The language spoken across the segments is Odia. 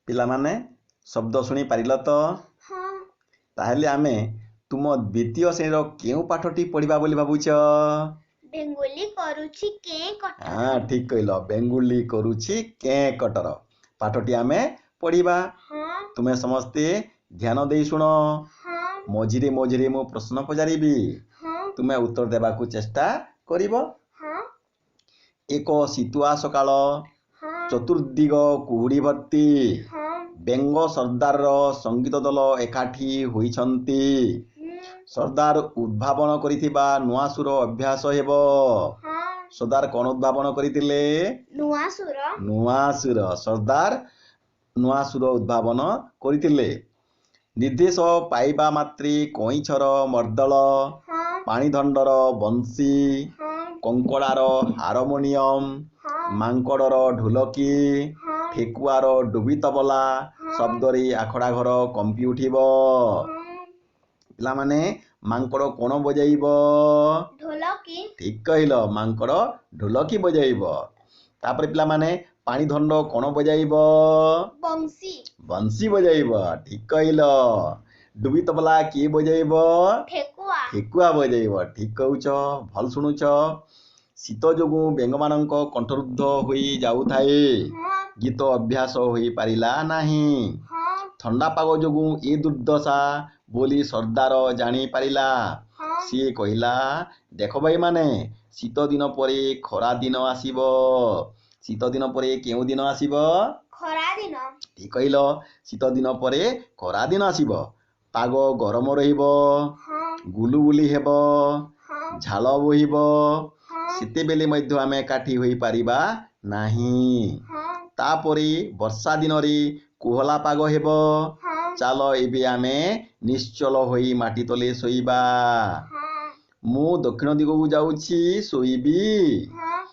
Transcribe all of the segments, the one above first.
ପିଲାମାନେ, ଶବ୍ଦ ଶୁଣି ପାରିଲ ତ? ହଁ। ତାହେଲେ ଆମେ ତୁମ ଦ୍ୱିତୀୟ ଶ୍ରେଣୀର କେଉଁ ପାଠଟି ପଢ଼ିବା ବୋଲି ଭାବୁଛ? ବେଙ୍ଗୁଲି କରୁଛି କେଁ କଟର। ହଁ, ଠିକ କହିଲ। ବେଙ୍ଗୁଲି କରୁଛି କେଁ କଟର ପାଠଟି ଆମେ ପଢ଼ିବା। ହଁ। ତୁମେ ସମସ୍ତେ ଧ୍ୟାନ ଦେଇ ଶୁଣ। ହଁ। ମଝିରେ ମଝିରେ ମୁଁ ପ୍ରଶ୍ନ ପଚାରିବି। ହଁ। ତୁମେ ଉତ୍ତର ଦେବାକୁ ଚେଷ୍ଟା କରିବ। ହଁ। ଏକ ଶୀତୁଆ ସକାଳ। ହଁ। ଚତୁର୍ଦିଗ କୁହୁଡ଼ି ଭର୍ତ୍ତି। ହଁ। ବେଙ୍ଗ ସର୍ଦ୍ଦାରର ସଙ୍ଗୀତ ଦଳ ଏକାଠି ହୋଇଛନ୍ତି। ସର୍ଦ୍ଦାର ଉଦ୍ଭାବନ କରିଥିବା ନୂଆ ସୁର ଅଭ୍ୟାସ ହେବ। ହଁ। ସର୍ଦ୍ଦାର କ'ଣ ଉଦ୍ଭାବନ କରିଥିଲେ? ନୂଆ ସୁର। ନୂଆ ସୁର। ସର୍ଦ୍ଦାର ନୂଆ ସୁର ଉଦ୍ଭାବନ କରିଥିଲେ। ନିର୍ଦ୍ଦେଶ ପାଇବା ମାତ୍ରେ କଇଁଛର ମର୍ଦ୍ଦଳ, ହଁ। ପାଣିଧଣ୍ଡର ବଂଶୀ, ହଁ। କଙ୍କଡ଼ାର ହାରମୋନିୟମ, ହଁ। ମାଙ୍କଡ଼ର ଢୋଲକି, ହଁ। ଠେକୁଆର ଡୁବି ତବଲା ହଁ। ଶବ୍ଦରେ ଆଖଡ଼ା ଘର କମ୍ପି ଉଠିବ। ହଁ। ପିଲାମାନେ, ମାଙ୍କଡ଼ କ'ଣ ବଜାଇବ? ଢୋଲକି। ଠିକ କହିଲ, ମାଙ୍କଡ଼ ଢୋଲକି ବଜାଇବ। ତାପରେ ପିଲାମାନେ, ପାଣିଧଣ୍ଡ କ'ଣ ବଜାଇବ? ବଂଶୀ। ବଂଶୀ ବଜାଇବ, ଠିକ କହିଲ। ଡୁବି ତବଲା କିଏ ବଜାଇବ? ଠେକୁଆ। ଠେକୁଆ ବଜାଇବ, ଠିକ କହୁଛ, ଭଲ ଶୁଣୁଛ। ଶୀତ ଯୋଗୁଁ ବେଙ୍ଗମାନଙ୍କ କଣ୍ଠରୁଦ୍ଧ ହୋଇ ଯାଉଥାଏ। ହଁ। ଗୀତ ଅଭ୍ୟାସ ହୋଇପାରିଲା ନାହିଁ। ହଁ। ଥଣ୍ଡା ପାଗ ଯୋଗୁଁ ଏ ଦୁର୍ଦ୍ଦଶା ବୋଲି ସର୍ଦ୍ଦାର ଜାଣିପାରିଲା। ହଁ। ସିଏ କହିଲା, ଦେଖ ଭାଇମାନେ, ଶୀତ ଦିନ ପରେ ଖରା ଦିନ ଆସିବ। ଶୀତ ଦିନ ପରେ କେଉଁ ଦିନ ଆସିବ? ଖରା ଦିନ। ଠିକ କହିଲ, ଶୀତ ଦିନ ପରେ ଖରା ଦିନ ଆସିବ। ପାଗ ଗରମ ରହିବ। ହଁ। ଗୁଲୁଗୁଲି ହେବ। ହଁ। ଝାଳ ବୋହିବ। ହଁ। ସେତେବେଳେ ମଧ୍ୟ ଆମେ କାଠି ହୋଇପାରିବା ନାହିଁ। ହଁ। ତାପରେ ବର୍ଷା ଦିନରେ କୋହଲା ପାଗ ହେବ। ହଁ। ଚାଲ, ଏବେ ଆମେ ନିଶ୍ଚଳ ହୋଇ ମାଟି ତଳେ ଶୋଇବା। ହଁ। ମୁଁ ଦକ୍ଷିଣ ଦିଗକୁ ଯାଉଛି, ଶୋଇବି। ହଁ।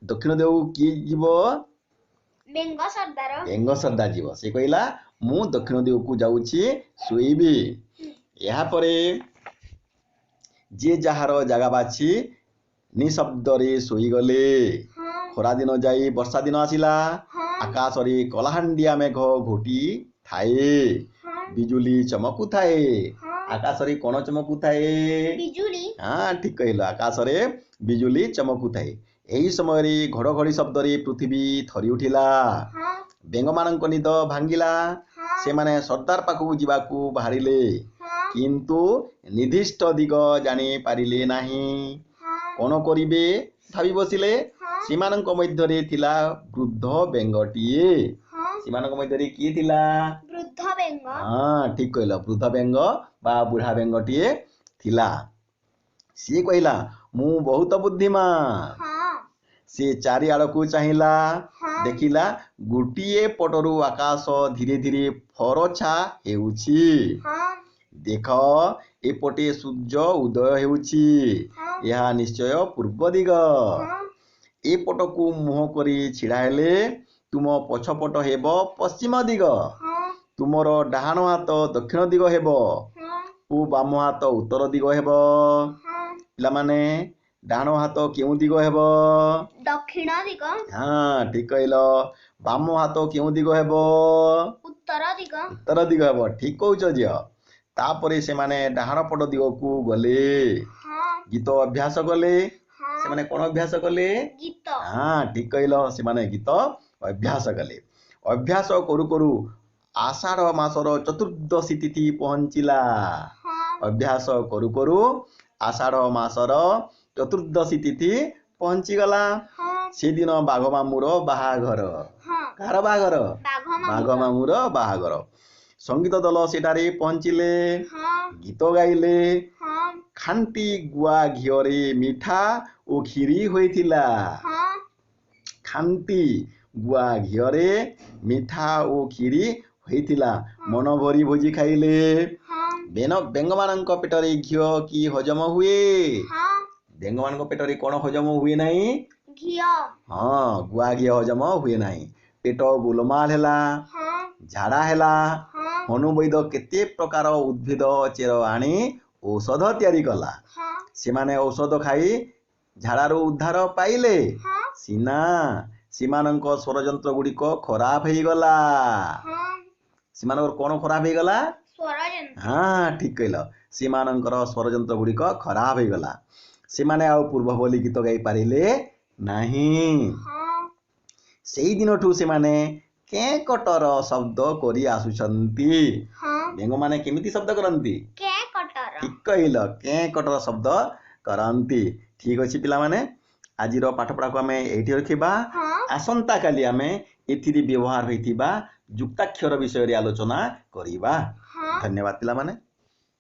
ଦକ୍ଷିଣ ଦିଗକୁ କିଏ ଯିବ? ବେଙ୍ଗ ସର୍ଦ୍ଦାର। ବେଙ୍ଗ ସର୍ଦ୍ଦାର ଯିବ। ସେ କହିଲା, ମୁଁ ଦକ୍ଷିଣ ଦିଗକୁ ଯାଉଛି, ଶୋଇବି। ଏହାପରେ ଯିଏ ଯାହାର ଜାଗା ବାଛି ନିଶବ୍ଦରେ ଶୋଇଗଲେ। ହଁ। ଖରାଦିନ ଯାଇ ବର୍ଷା ଦିନ ଆସିଲା। ହଁ। ଆକାଶରେ କଳାହାଣ୍ଡିଆ ମେଘ ଘୋଟି ଥାଏ। ହଁ। ବିଜୁଳି ଚମକୁଥାଏ। ହଁ। ଆକାଶରେ କ'ଣ ଚମକୁଥାଏ? ବିଜୁଳି। ହଁ, ଠିକ କହିଲ, ଆକାଶରେ ବିଜୁଳି ଚମକୁଥାଏ। ଏହି ସମୟରେ ଘଡ଼ଘଡ଼ି ଶବ୍ଦରେ ପୃଥିବୀ ଥରି ଉଠିଲା। ହଁ। ବେଙ୍ଗମାନଙ୍କ ନିଦ ଭାଙ୍ଗିଲା। ହଁ। ସେମାନେ ସର୍ଦ୍ଦାର ପାଖକୁ ଯିବାକୁ ବାହାରିଲେ, ହଁ। କିନ୍ତୁ ନିର୍ଦ୍ଦିଷ୍ଟ ଦିଗ ଜାଣିପାରିଲେ ନାହିଁ। ହଁ। କ'ଣ କରିବେ ଭାବି ବସିଲେ। ହଁ। ସେମାନଙ୍କ ମଧ୍ୟରେ ଥିଲା ବୃଦ୍ଧ ବେଙ୍ଗଟିଏ। ହଁ। ସେମାନଙ୍କ ମଧ୍ୟରେ କିଏ ଥିଲା? ବୃଦ୍ଧ ବେଙ୍ଗ। ହଁ, ଠିକ କହିଲ, ବୃଦ୍ଧ ବେଙ୍ଗ ବା ବୁଢ଼ା ବେଙ୍ଗଟିଏ ଥିଲା। ସିଏ କହିଲା, ମୁଁ ବହୁତ ବୁଦ୍ଧିମାନ। ହଁ। ସେ ଚାରିଆଡ଼କୁ ଚାହିଁଲା। ହଁ। ଦେଖିଲା, ଗୋଟିଏ ପଟରୁ ଆକାଶ ଧୀରେ ଧୀରେ ଫରଛା ହେଉଛି। ହଁ। ଦେଖ, ଏପଟେ ସୂର୍ଯ୍ୟ ଉଦୟ ହେଉଛି। ହଁ। ଏହା ନିଶ୍ଚୟ ପୂର୍ବ ଦିଗ। ହଁ। ଏପଟକୁ ମୁହଁ କରି ଛିଡ଼ା ହେଲେ ତୁମ ପଛପଟ ହେବ ପଶ୍ଚିମ ଦିଗ। ହଁ। ତୁମର ଡାହାଣ ହାତ ଦକ୍ଷିଣ ଦିଗ ହେବ ହଁ। ଓ ବାମ ହାତ ଉତ୍ତର ଦିଗ ହେବ। ହଁ। ପିଲାମାନେ, ଡାହାଣ ହାତ କେଉଁ ଦିଗ ହେବ? ଦକ୍ଷିଣ ଦିଗ। ହଁ, ଠିକ କହିଲ। ବାମ ହାତ କେଉଁ ଦିଗ ହେବ? ଉତ୍ତର ଦିଗ। ଉତ୍ତର ଦିଗ ହେବ, ଠିକ କହୁଛ ଝିଅ। ତାପରେ ସେମାନେ ଡାହାଣ ପଟ ଦିଗକୁ ଗଲେ। ହଁ। ଗୀତ ଅଭ୍ୟାସ କଲେ। ହଁ। ସେମାନେ କ'ଣ ଅଭ୍ୟାସ କଲେ? ଗୀତ। ହଁ, ଠିକ କହିଲ, ସେମାନେ ଗୀତ ଅଭ୍ୟାସ କଲେ। ଅଭ୍ୟାସ କରୁ କରୁ ଆଷାଢ଼ ମାସର ଚତୁର୍ଦ୍ଦଶୀ ତିଥି ପହଞ୍ଚିଲା। ହଁ। ଅଭ୍ୟାସ କରୁ କରୁ ଆଷାଢ଼ ମାସର ଚତୁର୍ଦ୍ଦଶୀ ତିଥି ପହଞ୍ଚିଗଲା। ହଁ। ସେଦିନ ବାଘ ମାମୁଁର ବାହାଘର। ହଁ। କାହାର ବାହାଘର? ବାଘ ବାଘ ମାମୁଁର। ମାମୁଁର ବାହାଘର। ସଙ୍ଗୀତ ଦଳ ସେଠାରେ ପହଞ୍ଚିଲେ। ହଁ। ଗୀତ ଗାଇଲେ। ହଁ। ଖାଣ୍ଟି ଗୁଆ ଘିଅରେ ମିଠା ଓ କ୍ଷୀରି ହୋଇଥିଲା। ହଁ। ଖାଣ୍ଟି ଗୁଆ ଘିଅରେ ମିଠା ଓ କ୍ଷୀରି ହୋଇଥିଲା। ମନ ଭରି ଭୋଜି ଖାଇଲେ। ହଁ। ବେଙ୍ଗମାନଙ୍କ ପେଟରେ ଘିଅ କି ହଜମ ହୁଏ? ହଁ। ବେଙ୍ଗମାନଙ୍କ ପେଟରେ କ'ଣ ହଜମ ହୁଏ ନାହିଁ? ଘିଅ। ହଁ, ଗୁଆ ଘିଅ ହଜମ ହୁଏ ନାହିଁ। ପେଟ ଗୋଲମାଲ ହେଲା। ହଁ। ଝାଡ଼ା ହେଲା। ହଁ। ହନୁ ବୈଦ କେତେ ପ୍ରକାର ଉଦ୍ଭିଦ ଚେର ଆଣି ଔଷଧ ତିଆରି କଲା। ହଁ। ସେମାନେ ଔଷଧ ଖାଇ ଝାଡ଼ାରୁ ଉଦ୍ଧାର ପାଇଲେ ହଁ। ସିନା, ସେମାନଙ୍କ ସ୍ୱରଯନ୍ତ୍ର ଗୁଡ଼ିକ ଖରାପ ହେଇଗଲା। ହଁ। ସେମାନଙ୍କର କ'ଣ ଖରାପ ହେଇଗଲା? ସ୍ୱରଯନ୍ତ୍ର। ହଁ, ଠିକ କହିଲ। ସେମାନଙ୍କର ସ୍ୱରଯନ୍ତ୍ର ଗୁଡ଼ିକ ଖରାପ ହେଇଗଲା। ସେମାନେ ଆଉ ପୂର୍ବ ଭଳି ଗୀତ ଗାଇ ପାରିଲେ ନାହିଁ। ହଁ। ସେଇ ଦିନଠୁ ସେମାନେ କେଁ କଟର ଶବ୍ଦ କରି ଆସୁଛନ୍ତି। ହଁ। ବେଙ୍ଗମାନେ କେମିତି ଶବ୍ଦ କରନ୍ତି? କେଁ କଟର। ଠିକ କହିଲ, କେଁ କଟର ଶବ୍ଦ କରନ୍ତି। ଠିକ ଅଛି ପିଲାମାନେ, ଆଜିର ପାଠପଢ଼ାକୁ ଆମେ ଏଇଠି ରଖିବା। ହଁ। ଆସନ୍ତାକାଲି ଆମେ ଏଥିରେ ବ୍ୟବହାର ହୋଇଥିବା ଯୁକ୍ତାକ୍ଷର ବିଷୟରେ ଆଲୋଚନା କରିବା। ହଁ। ଧନ୍ୟବାଦ ପିଲାମାନେ।